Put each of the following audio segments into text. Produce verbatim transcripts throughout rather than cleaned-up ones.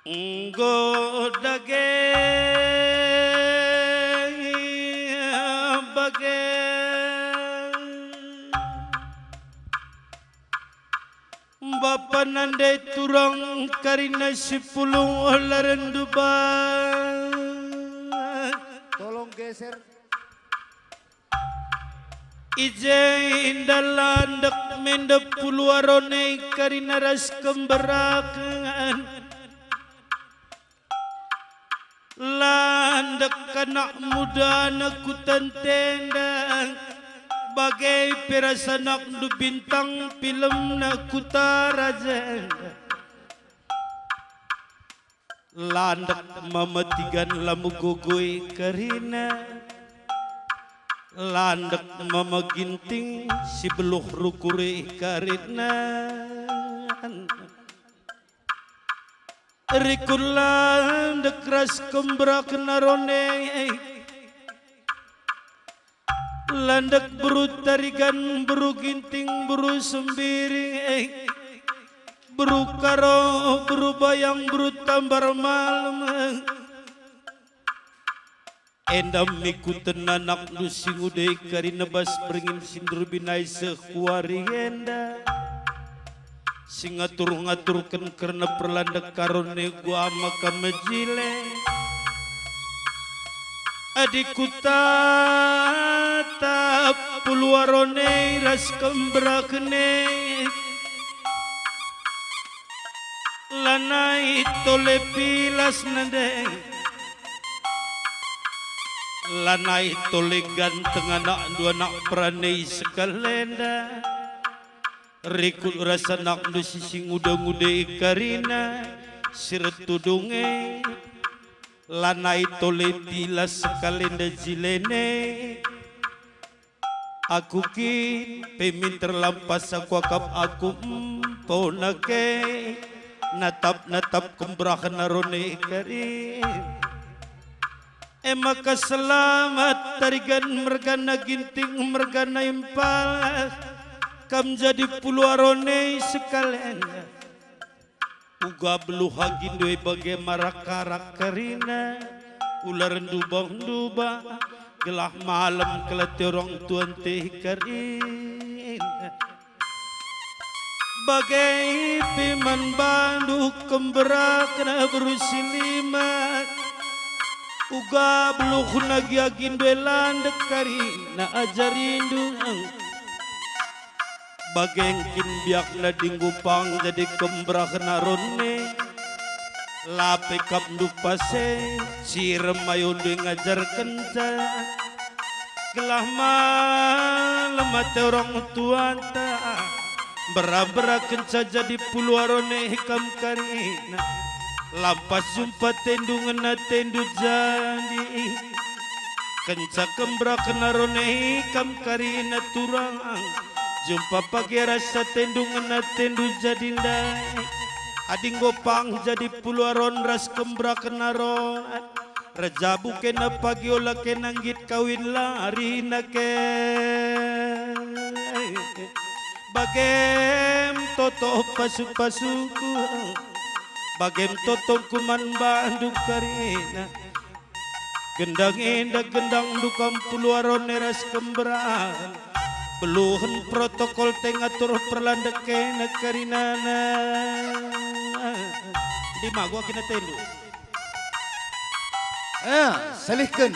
Enggo dage bage. Bapa nande turang karina sipulung ola renduba. Tolong geser. I je enda landek mendep puluh arone karina ras kemberaken. Landek anak mudana ku tentenda, bage pe ras anakndu bintang filmna ku tara jenda. Landek mama tigan la megogoi karina, landek mama ginting si beluh rukuri karina. Rikut landek ras kemberaken arone. Landek beru tarigan, beru ginting, beru sembiring, beru karo, beru bayang, beru tambar malem. Enda mikuten anakndu si nguda e karina bas beringin si nderbinai seh ku wari enda, si ngatur-ngaturken kerna perlandek karone gua maka mejile. Adi kutatap puluh arone ras kemberakne, lanai tole pilas nande. Lanai tole ganteng anakndu anak perane sekalenda. Rikut ras anakndu si, si nguda-nguda e karina, si retudung e. Lanai tole pilas sekalenda jilene. Aku kin pe minter lampas aku akap aku empo nake natap-natap kemberahen arone karin. E maka selamat tarigan mergana ginting mergana impal kam jadi puluh arone sekalen. Uga beluh agin due bage marak-karak kerina, ular nduba-nduba, gelah malem kelate orang tuan teh kerina. Bage pe man bandu kemberaken beru si lima, uga beluh nagi agin due landek kerina ajarindu. Bage engkin biakna dinggo pang jadi kemberahen arone, la pe kap ndupase, si rem ayondu ngajarkenca. Gelah malem ate orang tuanta, mbera-mberakenca jadi puluh arone kam karina. Lampas jumpa tendu ngena tendu jadi. Kenca kemberaken arone kam karina turang, jumpa pagi rasa tendu ngena tendu jadi ndai. Adi enggo pang jadi puluh aron ras kemberaken aron, rejabu kena pagi ola kena nggit kawin larina ke. Bagem toto pasu-pasuku, bagem totongku man bandu karina. Gendang enda gendang dukam puluh arone ras kemberahen. Beluhen protokol te ngatur perlandek kena kerinana. Di magu kena tendu. Eh, salihken.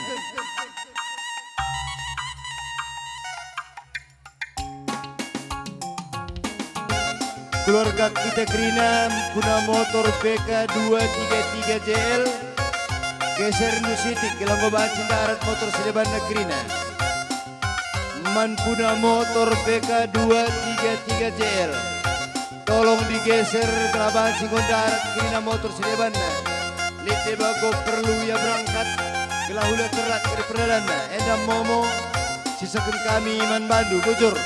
Keluarga kita kerina, mempuna motor P K dua tiga tiga J L, geser ndu sitik, gelah enggo banci ndarat motor si debanna kerina. Man puna motor P K dua tiga tiga J L, tolong digeser, gelah banci enggo ndarat kerina motor si debanna. Lit deba enggo perlu ia berangkat, gelah ula terat keri perdalanna. Enda momo, sisaken kami man bandu, bujur.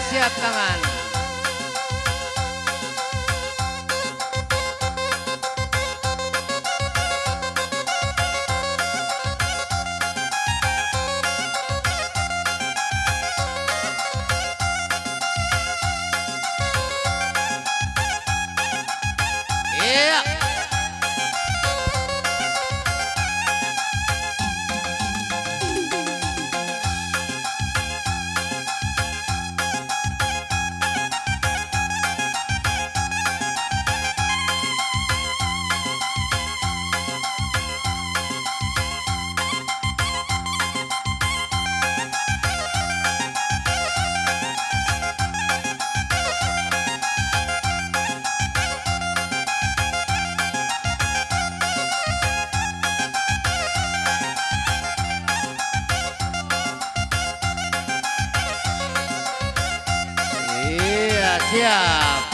Siap tangan. Iya. Iya, siap.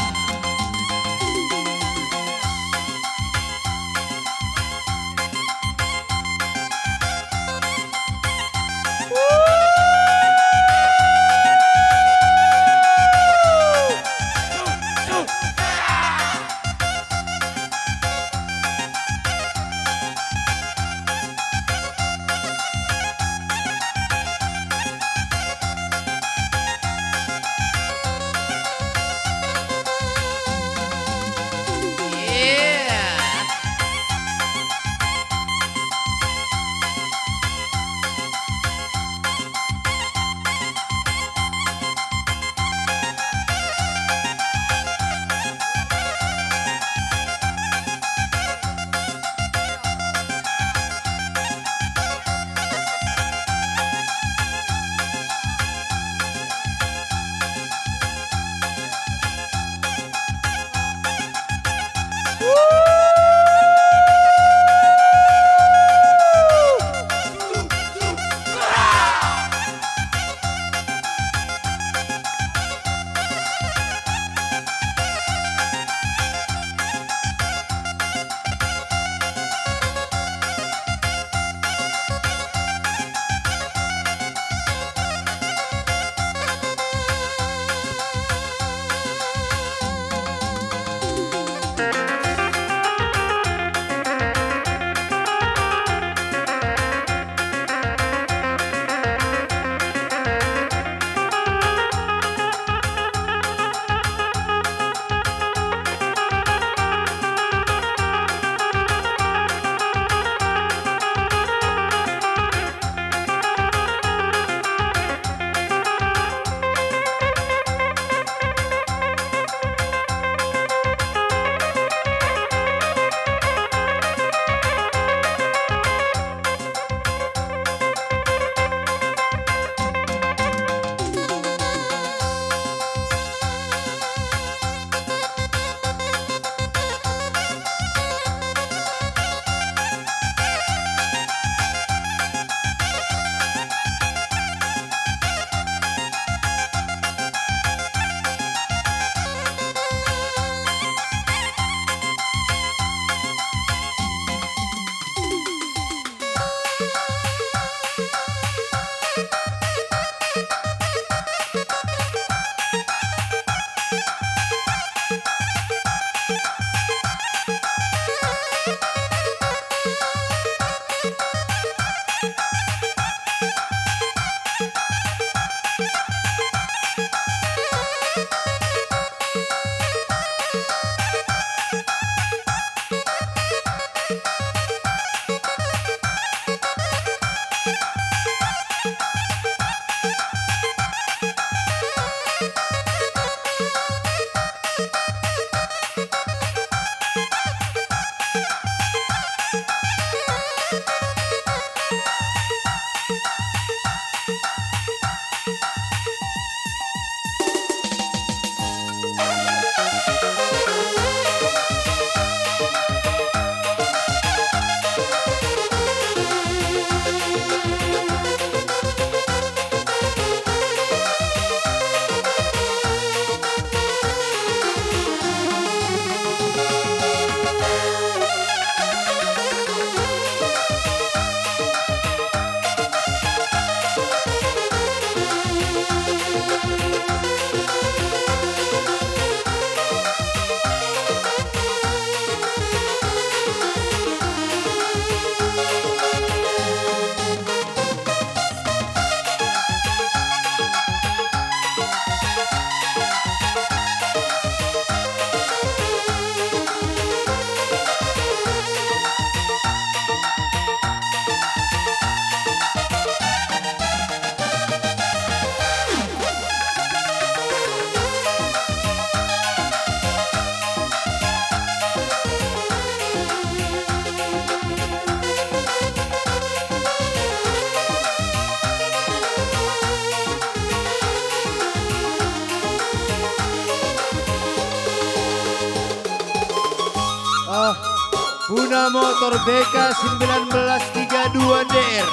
Motor B K sembilan belas tiga dua D R.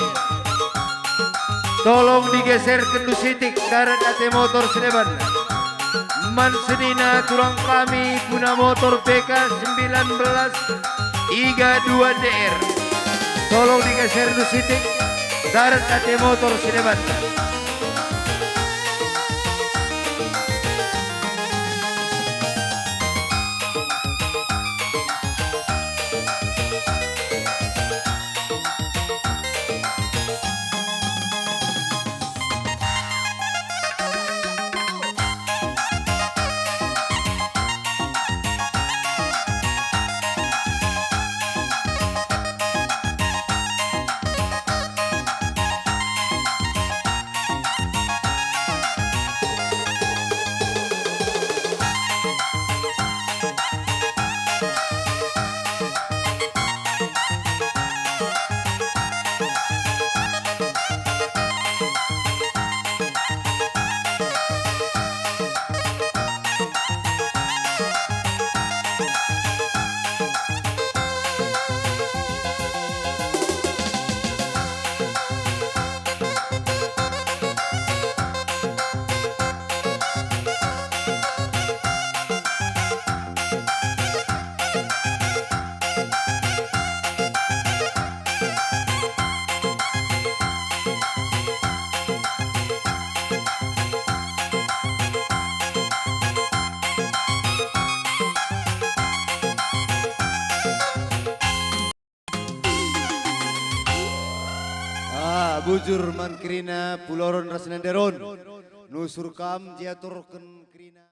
Tolong digeserken sitik, darat ate motor si deban. Man senina turang kami puna motor B K sembilan belas tiga dua D R. Tolong digeser sitik, darat ate motor si deban. Ah, bujur man kerina Puloron ras Nenderon. Nusur kam, jiaturken kerina.